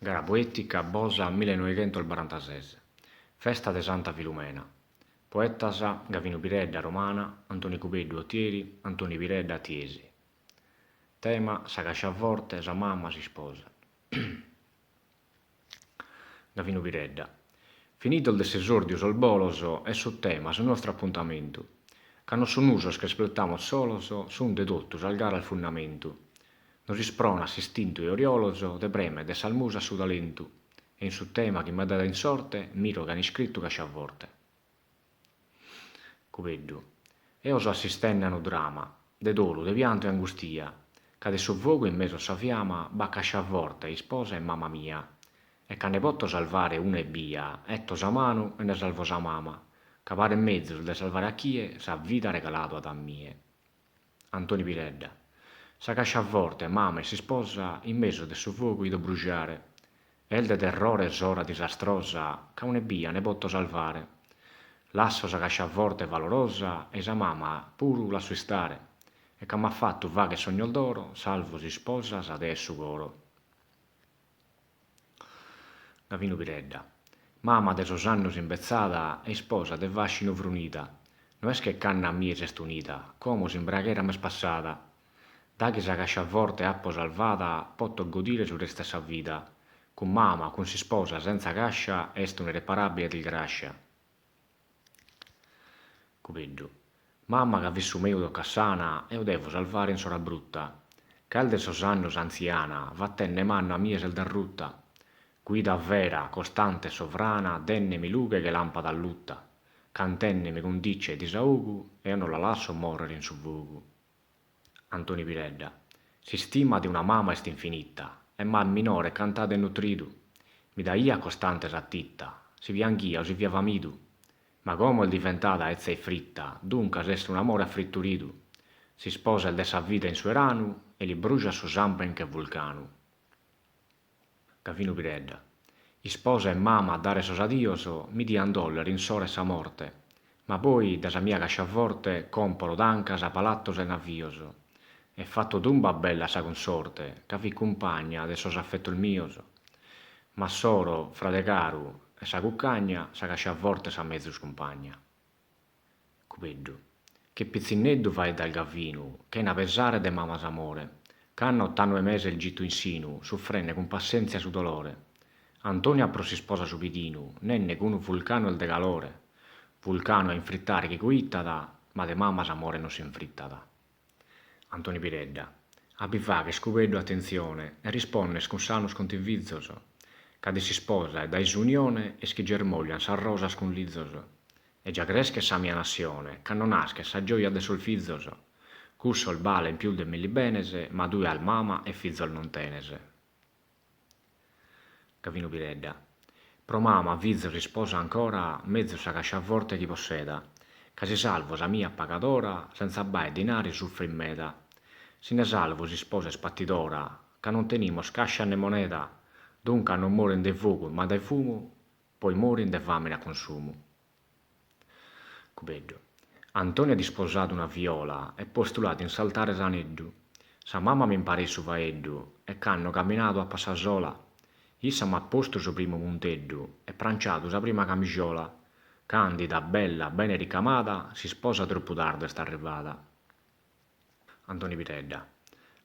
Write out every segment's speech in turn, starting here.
Gara poètica Bosa millenoighentosbarantases. Festa de Santa Filumena. Poetas, Gavinu Piredda, Romana, Antoni Cubeddu, Otieri, Antoni Piredda, Tiesi. Tema, Sa casciaforte, sa mama, s'isposa. Gavinu Piredda. Finidos de s'esòrdiu sos bolos est su tema su nostru apuntamentu, ca non sun usos ch'espletamos solos, sun de totu sas garas fundamentu. Nos ispronat s'istintu 'e oriolos de premer de sas musas su talentu e in su tema chi m'est dadu in sorte miro chi an iscritu casciaforte. Cubeddu. Eo so assistende a unu drama, de dolu, de piantu e angustia, ca de su fogu in mesu a sa fiama b'at casciaforte, isposa e mama mia. E ca nde poto salvare una ebbia, 'eto sa manu e nde salvo sa mama, ca paret mezus de salvare a chie sa vida regaladu at a mie. Antoni Piredda. Sa casciaforte, mama e s'isposa in mesu de su fogu 'ido brujare. Est de terrore s'ora disastrosa ca un'ebbia nde poto salvare. Lasso sa casciaforte valorosa e-i sa mama puru lasso istare e ca m'at fattu fagher sognos d'oro salvo s'isposa sa dea 'e su coro. Gavinu Piredda. Mama de sos annos imbetzada e isposa de fascinu frunida, no est che cando a mie s'est unida, como s'imbriaghera m'est passada. Daghi sa casciaforte apo salvada poto godire su restu 'e sa vida, cun mama, cun s'isposa senza cascia est un'irreparabile dilgrascia. Cubeddu. Mama ca fit su meu toccasana eo devo salvare in s'ora brutta, ca est de sos annos antziana fattende mannu a mie s'est derrutta. Guida vera, costante e sovrana dendemi lughe che lampada allutta, cantendemi cun diccia e disaogu eo no la lasso morrer in su fogu. Antoni Piredda, S'istima de una mama est infinita e m'at minore cantadu e nutridu. Mi daiat costante sa titta, si pianghia o si fia famidu. Ma como est diventada 'etza e fritta, duncas est un'amore affritturidu. S'isposa est de sa vida in su 'eranu e li brujat su samben che vulcanu. Gavinu Piredda. Isposa e mama a dare sos adios mi dian doller in s'ora 'e sa morte, ma poi da sa mia casciaforte comporo tancas, palattos e navios e fatto tumba bella a sa cunsorte ca fit cumpagna de sos affettos mios. Ma s'oro, frade caru, e sa cuccagna, sa casciaforte est sa mezus cumpagna. Cubeddu. Che pitzinneddu faeddat Gavinu, chena pesare de mama s'amore. Cando t'at noe meses gittu in sinu, suffrende cun passentzia su dolore. Antoni at pro s'isposa su pidinu, nende ch'unu vulcanu est de calore. Vulcanu a infrittare chi coittat, ma de mama s'amore non s'infrittat. Antoni Piredda, A bi faghes, Cubeddu, atentzione e rispondes cun sanos contivizos, ca de s'isposa e dae s'unione est chi germoglian sas rosas cun lizos. E già creschet sa mia nassione, cando naschet sa gioia de sos fizos. Cussos balen pius de milli benes, ma tue as mama e fizos non tenes. Gavinu Piredda, Pro mama, fizos, isposa ancora, mezus sa casciaforte chi posseda, ca si salvo sa mia pagadora, senza b'aer dinari suffrit meda. Si nde salvo s'isposa est patidora, ca non tenimos cascia ne moneda, duncas non morin de fogu ma de fumu, poi morin de famine a consumu. Cubeddu. Antoni at isposadu una viola e postu l'at in s'altare s'aneddu. Sa mama m'impareit su faeddu e cando caminadu apo a sa sola. Issa m'at postu su primu punteddu e pranciadu sa prima camijola. Candida, bella, bene ricamada, s'isposa tropu tardu est arrivada. Antoni Piredda.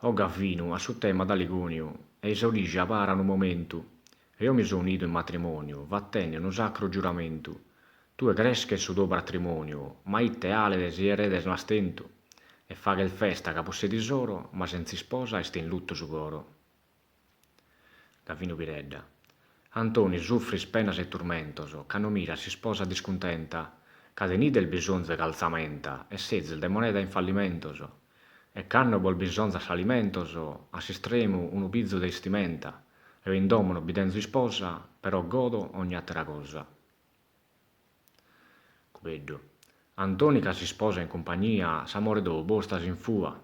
O Gavinu, a su tema dali còniu, e-i s'orija para unu momentu. Eo mi so unidu in matrimoniu, fattende unu sacru giuramentu. Tue cresches su tou patrimoniu, ma ite 'alet si eredes no as tentu? E faghes festa ca possedis oro, ma senz'isposa est in luttu su coro. Gavinu Piredda. Antoni sufris penas e turmentos, cando miras s'isposa discuntenta, ca tenides bisonzu 'e calzamenta e sezis de moneda in fallimentos, e cando bos bisonzat alimentos, a s'istremu unu pizu de 'estimenta, eo in domo no bi tenzo isposa, però godo ogn'atera cosa. Cubeddu. Antoni ch'as s'isposa in cumpagnia, s'amore tou postu as in fua,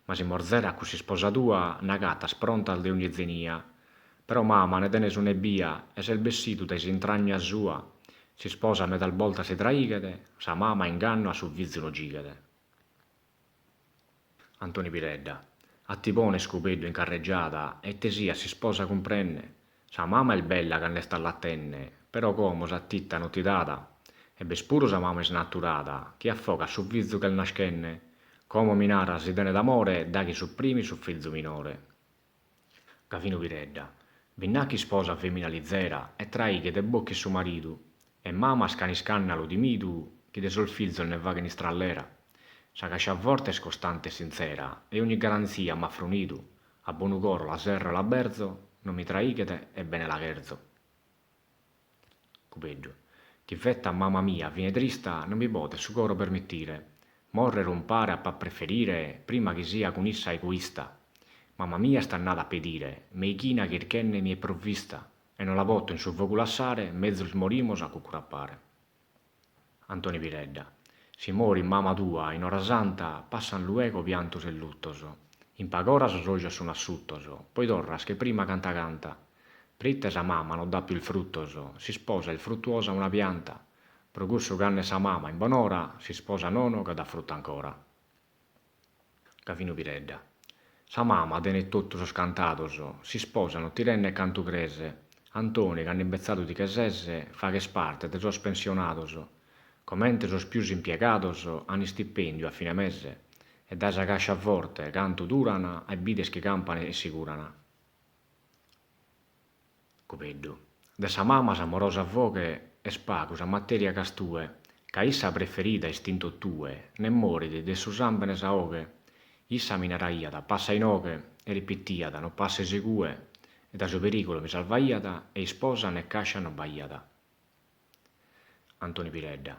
ma si morzerat cuss'isposa tua nd'agatas prontas de ogni zenia. Però mama nde tenes un'ebbia e ses bessidu dae s'intragna sua, s'isposa medas boltas si traighet, sa mama ingannu a su fizu no gighet. Antoni Piredda, A ti pones, Cubeddu, in carreggiada e ite siat s'isposa cumprende. Sa mama est bella cando est allattende, però como sa titta no ti dada. E b'est puru sa mama isnaturada chi affogat su fizu ch'est naschende. Como mi naras si tenet amore daghi supprimit su fizu minore. Gavinu Piredda, Bi nd'at chi isposat femina lizera e traighet e bocchit su maridu, e mamas ch'an iscandalu timidu chi de sos fizos nde faghen istrallera. Sa casciaforte est costante e sinzera e ogni garanzia m'at frunidu, a bonu coro la serro e l'aberzo, non mi traighet e bene la cherzo. Cubeddu, Chi fettat mama mia fine trista non mi podet su coro permittire, morrer umpare ap'a preferire prima chi sia cun issa egoista. Mama mia est andada a pedire meighina chirchende-mi e provvista e non la poto in su fogu lassare mezus morimos a cuccuru a pare. Antoni Piredda, Si morit mama tua in ora santa passan luego piantos e luttos, in pag'ora sos ojos sun assuttos, poi torras che prima canta canta. Prite sa mama no dat pius fruttos, s'isposa est fruttuosa una pianta, pro cussu cando est sa mama in bon'ora, s'isposa nono ca dat fruttu ancora. Gavinu Piredda, Sa mama tenet totu sos cantados, s'isposa no ti rendet cantu cres, Antoni, cando imbetzadu ti che ses, faghes parte de sos pensionados, comente sos pius impiegados an istipendiu a fine mese, e dae sa cascia forte cantu duran e bides chi campan e si curan. Cubeddu, De sa mama s'amorosa foghe est pagu sa materia ch'as tue, ca issa preferida est in totue, ne morit de su sambene sa 'oghe. Issa mi naraiat passa inoghe e ripitiat no passes igue e da su perigulu mi salvaiat e isposa ne cascia no b'aiat. Antoni Piredda,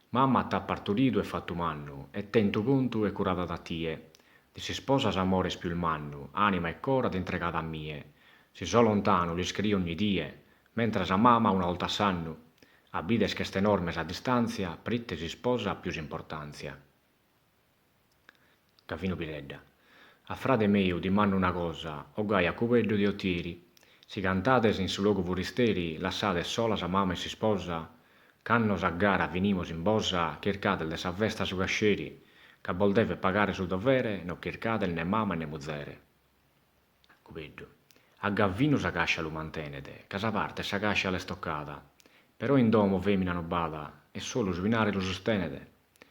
Mama t'at parturidu e fattu mannu e tentu contu e curadu at a tie. De s'isposa s'amore est pius mannu, anima e coro at intregadu a mie. Si so lontanu l'iscrio ogni die, mentras a mama una 'olta a s'annu. A bides ch'est enorme sa distantzia, prite s'isposa at pius importantzia. Gavinu Piredda, A frade meu dimando una cosa, o gai a Cubeddu de Otieri, si cantades in su logu furisteri lassades sola sa mama e s'isposa, cando sa gara finimos in Bosa chircades de sa festa su casceri, ca bos devet pagare su dovere no chircades ne mama e ne muzere. Cubeddu, A Gavinu sa cascia lu mantenet, ca sa parte 'e sa cascia l'est toccada, però in domo femina no b'at e solu su 'inari lu sustenet.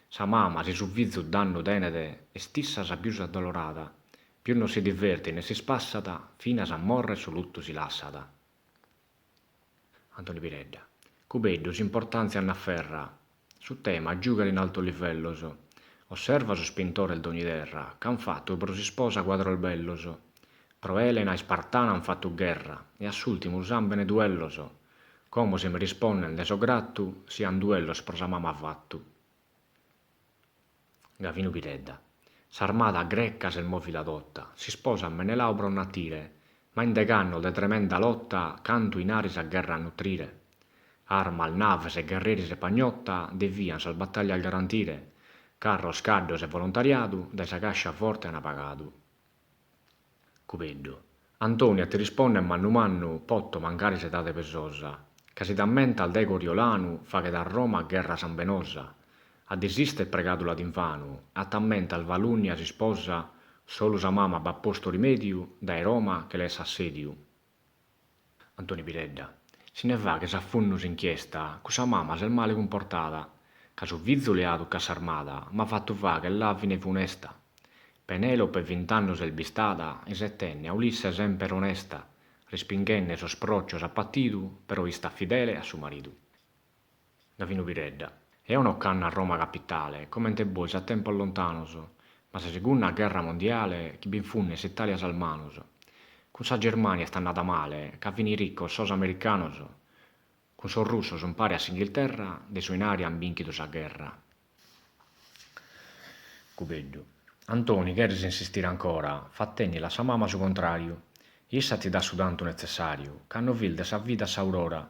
Sa mama, si su fizu dannu tenet, est issa sa pius addolorada, pius non si divertit ne s'ispassat, finas a morrer su luttu si lassat. Antoni Piredda, Cubeddu s'importàntzia nd'aferra, su tema giughet in altos livellos, osserva sos pintores d'ogni terra ch'an fattu pro s'isposa quadros bellos, pro Elena ispartana an fattu gherra e a s'ultimu sambene duellos, Como si mi risponden nde so gratu, si an duellos pro sa mama fattu. Gavinu Piredda, S'armada greca s'est movida tota, s'isposa a Menelau pro nd'atire, ma in degh'annos de tremenda lotta cantu 'inari sa gherra a nutrire. Armas, naves e gherreris e pagnotta devian sas battaglias garantire, carros, caddos e volontariadu dae sa cascia forte ana pagadu. Cubeddu, Antoni a ti risponner mannu mannu poto mancari s'edade pesosa, ca si t'ammentas de Coriolanu faghet a Roma gherra sambenosa, a desister pregadu l'at invanu, a t'ammentas Volunnia s'isposa, solu sa mama b'at postu rimediu dae Roma che leet s'assediu. Antoni Piredda, Si nde faghes a fundu s'inchiesta, cussa mama s'est male cumportada, ca su fizu leadu ch'at s'armada, ma fattu fagher l'at fine funesta. Penelope vint'annos est bistada, isettende a Ulisse semper onesta, respinghende sos procios at patidu, però istat fidele a su maridu. Gavinu Piredda, Eo no ch'ando a Roma capitale, comente bois a tempos lontanos, ma sa segunda gherra mondiale chi b'infundet s'Italia sas manos. Cun sa Germania est andada male, ca fin riccos sos americanos. Cun sos russos umpare a s'Inghilterra de su 'inari an binchidu sa gherra. Cubeddu, Antoni, cheres insistire ancora, fattendeli a sa mama su contrariu. Issa ti dat su tantu netzessariu, cando fis de sa vida s'aurora.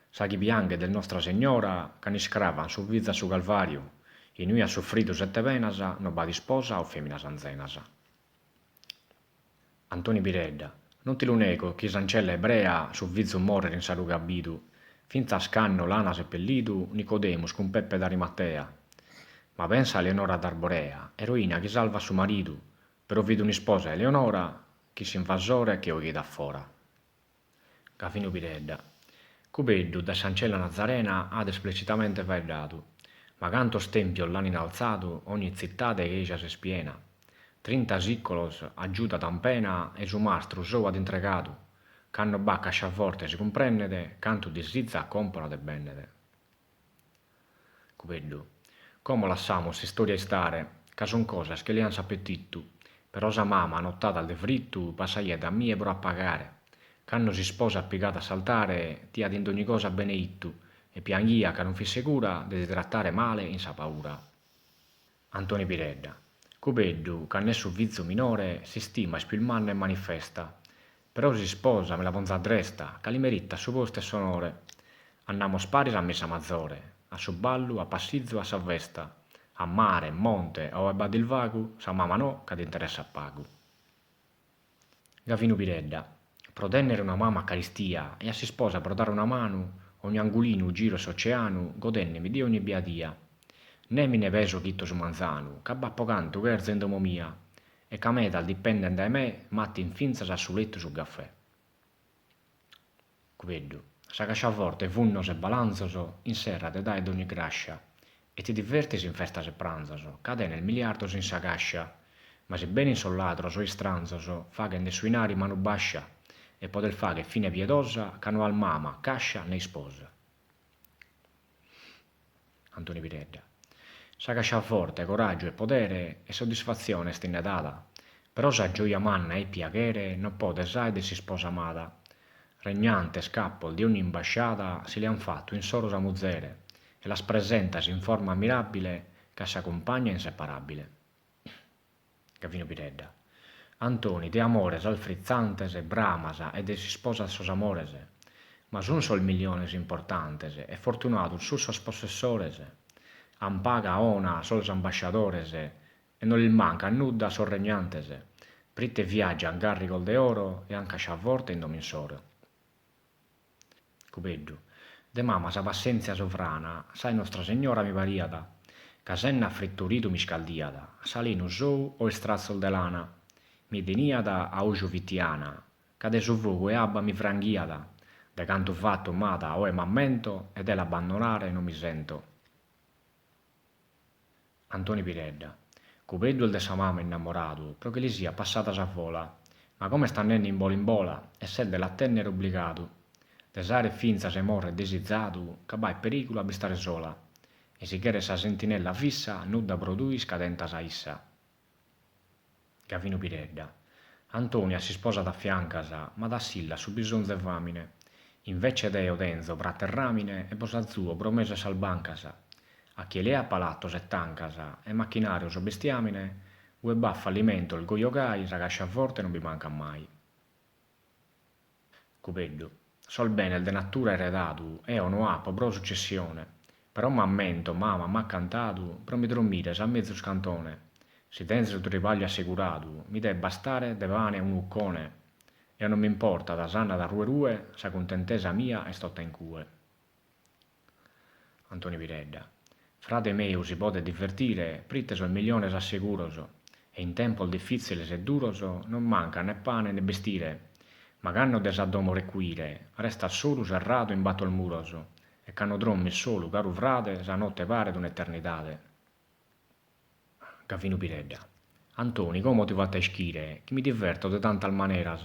Sa chi pianghet est Nostra Segnora cando iscravan su fizu a su Calvariu, inue at suffridu sette penas, no b'at isposa o feminas anzenas. Antoni Piredda, Non ti lu nego chi s'ancella ebrea su fizu morrer in sa rughe at bidu, fintzas cando l'ana seppellidu Nicodemus cun Peppe d'Arimatea. Ma pensa a Eleonora d'Arborea, eroina chi salvat su maridu, però fit un'isposa Eleonora chi s'invasore che 'ogheit a fora. Gavinu Piredda. Cubeddu de s'ancella Nazarena at esplicitamente faeddadu, ma cantos tempios l'an innalzadu, ogni zittade 'e chejas est piena. Trinta sicolos a Giuda dan pena e su mastru sou at intregadu, cando b'at casciaforte si cumprendet cantu disizat comporat e bendet. Cubeddu. Como lassamus s'istoria istare, ca sun cosas chi lean s'apetitu, però sa mama notadas de fritu passaiat a mie pro apagare. Cando s'isposa at pigadu a s'altare ti at in dogni cosa beneittu e pianghiat ca non fit segura de ti trattare male in sa paura. Antoni Piredda. Cubeddu, cando est su fizu minore, s'istima est pius manna e manifesta. Però s'isposa mi la ponzo a dresta, ca li meritat su postu 'e s'onore. Andamos paris a missa mazore, a su ballu, a passizu, a sa festa, a mare, monte o ue b'at disvagu, sa mama no, ca t'interessat pagu. Gavinu Piredda. Pro tènnere una mama a caristia e a s'isposa pro dare una manu, ogni angulinu giro 'e s'oceanu godendemi de ogni biadia. Ne mi nde peso chito su manzanu, ca b'apo cantu cherzo in domo mia e ca medas dipenden dae me m'atin fintzas a su letu su gafè. Cubeddu. Sa casciaforte fundos e balanzos inserrat e daet dogni grascia e ti divertis in festas e pranzos ca tenes miliardos in sa cascia ma si benin sos ladros o istranzos faghen de su 'inari manu bascia e podes fagher fine piedosa ca no as mama, cascia ne isposa. Antoni Piredda. Sa casciaforte, coraggiu e podere e soddisfatziones ti nde dat, però sa gioia manna e piaghere no podes aer de s'isposa amada. Regnantes, capos de ogni imbasciada si li an fatu insoro sa muzere e las presentas in forma ammirabile che a sa cumpagna inseparabile. Gavinu Piredda. Antoni, de amore sas fritzantes bramas e de s'isposa sos amores, ma sun sos miliones importantes e fortunados sun sos possessores. An paga 'ona sos ambasciadores e no lis mancat nudda a sos regnantes, prite viaggian garrigos de oro e an casciaforte in domo insoro. Cubeddu. De mama sa passentzia sovrana, sa 'e Nostra Segnora mi pariat, ca sende affrittoridu m'iscaldiat, s'alenu sou o istratzos de lana, mi teniat a oju fitiana, ca de su fogu e abba mi franghiat, de cantu fattu m'at oe m'ammento e de l'abbandonare non mi sento. Antoni Piredda. Cubeddu est de sa mama innamoradu pro chi li siat passada sa fola, ma como est andende in bola in bola e s'est de la tènnere obbligadu. De s'àere fintzas 'e morrer disizadu ca b'at perìgulu a bistare sola e si cheret sa sentinella fissa nudda produis ca tentas a issa. Gavinu Piredda. Antoni a s'isposa t'afiancas, ma t'assillat su bisonzu 'e fàmine. Invece deo tenzo prata e ràmine e bos azuo pro mesu 'e sas bancas. A chie leat palatos e tancas e machinàrios o bestiàmine, ue b'at fallimentos goi o gai sa casciaforte non bi mancat mai. Cubeddu. Sos benes de natura eredadu eo no apo pro successione, però m'ammento mama m'at cantadu pro mi drommire sa mezus cantone, si tenzo su tribagliu asseguradu mi det bastare de pane unu 'uccone, eo non m'importat s'andat rue rue sa cuntentesa mia est tota in cue. Antoni Piredda. Frade meu si podet divertire prite sos miliones at seguros e in tempos difitziles e duros non mancat ne pane ne bestire ma cando de sa domo recuire restat solu serradu in bator muros e cando drommis solu caru frade sa note paret un'eternidade. Gavinu Piredda. Antoni, como ti fato a ischire chi mi diverto de tantas maneras,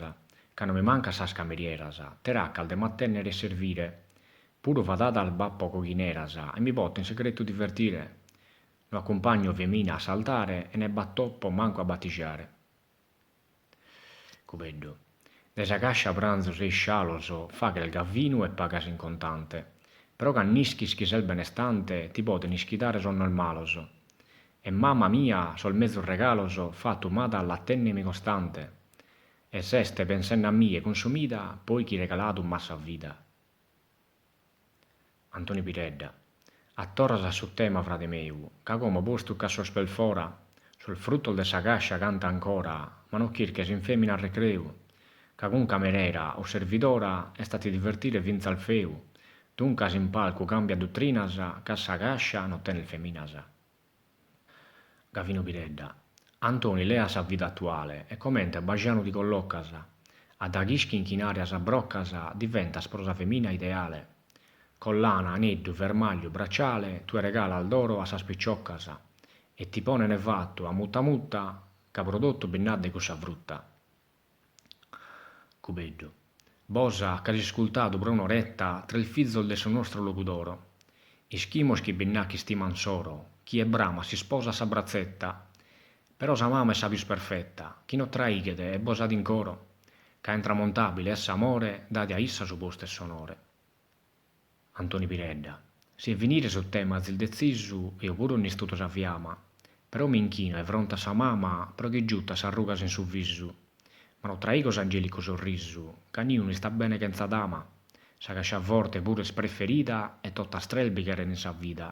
ca no mi mancan sas camerieras, teracas de m'atènnere e servire. Puru fadadas b'apo coghineras e mi poto in segretu divertire. No acumpagno femina a s'altare e ne b'atopo mancu a batijare. Cubeddu. De sa cascia pranzos e iscialos faghes Gavinu e pagas in contante. Però cand'ischis chi ses benestante ti poden ischidare sonnos malos. E mama mia sos mezus regalos fatu m'at a la tennemi costante. E s'est pensende a mie consumida poi chi regaladu m'at sa vida. Antoni Piredda, A torras a su tema, frade meu, ca como postu ch'as sos pes fora, sos frutos de sa cascia canta ancora, ma no chirches in femina recreu, ca cun camerera o servidora est a ti divertire fintzas feu, duncas in palcu cambia dutrinas ca sa cascia no tenet feminas. Gavinu Piredda, Antoni lea sa vida atuale e comente bajanu ti collocas. A da ch'ischin chi in aria sas broccas diventas pro sa femìna ideale. Collana, aneddu, fermagliu, bracciale, tue regalas d'oro a sas piccioccas e ti ponen fattu a mutta mutta ca pro totu bi nd'at de cussa frutta. Cubeddu. Bos ch'as iscultadu pro un'oretta tres fizos de su nostru Logudoro. Ischimos chi bi nd'at ch'istiman s'oro, chie bramat s'isposa a sa bratzetta. Però sa mama est sa pius perfetta, chi no traighet e bos at in coro. Ca intramontabile est s'amore, dade a issa su postu 'e s'onore. Antoni Piredda, Si 'e finire su tema azis detzisu, eo puru nd'istuto sa fiama. Però m'inchino 'e fronte a sa mama pro chi giutat sas rugas in su visu. Ma no traigo s'angelicu sorrisu, ca niunu istat bene chentza dama. Sa casciaforte puru est preferida e totas tres bi cheren in sa vida.